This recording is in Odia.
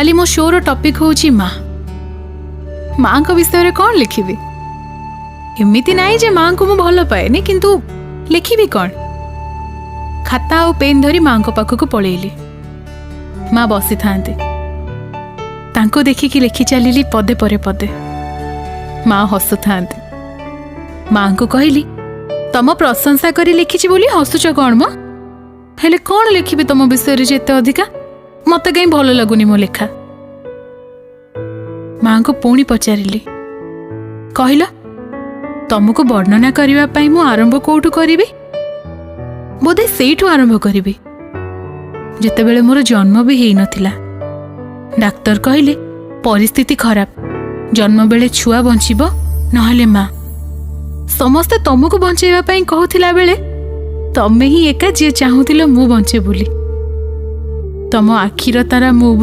କାଲି ମୋ ଶୋର ଟପିକ୍ ହେଉଛି ମା। ମାଙ୍କ ବିଷୟରେ କ'ଣ ଲେଖିବି? ଏମିତି ନାହିଁ ଯେ ମାଙ୍କୁ ମୁଁ ଭଲ ପାଏନି, କିନ୍ତୁ ଲେଖିବି କ'ଣ? ଖାତା ଆଉ ପେନ୍ ଧରି ମାଙ୍କ ପାଖକୁ ପଳେଇଲି। ମା ବସିଥାନ୍ତି। ତାଙ୍କୁ ଦେଖିକି ଲେଖି ଚାଲିଲି ପଦେ ପରେ ପଦେ। ମା ହସୁଥାନ୍ତି। ମାଙ୍କୁ କହିଲି, ତମ ପ୍ରଶଂସା କରି ଲେଖିଛି ବୋଲି ହସୁଛ କ'ଣ ମା? ହେଲେ କ'ଣ ଲେଖିବି ତମ ବିଷୟରେ ଯେ ଏତେ ଅଧିକା? ମତେ କାହିଁ ଭଲ ଲାଗୁନି ମୋ ଲେଖା। ମାଙ୍କୁ ପୁଣି ପଚାରିଲି, କହିଲ, ତମକୁ ବର୍ଣ୍ଣନା କରିବା ପାଇଁ ମୁଁ ଆରମ୍ଭ କୋଉଠୁ କରିବି? ବୋଧେ ସେଇଠୁ ଆରମ୍ଭ କରିବି ଯେତେବେଳେ ମୋର ଜନ୍ମ ବି ହେଇନଥିଲା। ଡାକ୍ତର କହିଲେ ପରିସ୍ଥିତି ଖରାପ, ଜନ୍ମ ବେଳେ ଛୁଆ ବଞ୍ଚିବ ନହେଲେ ମା। ସମସ୍ତେ ତମକୁ ବଞ୍ଚେଇବା ପାଇଁ କହୁଥିଲା ବେଳେ ତମେ ହିଁ ଏକା ଯିଏ ଚାହୁଁଥିଲ ମୁଁ ବଞ୍ଚେ ବୋଲି। ତମ ଆଖିର ତାରା ମୁଁ ବୋଲି।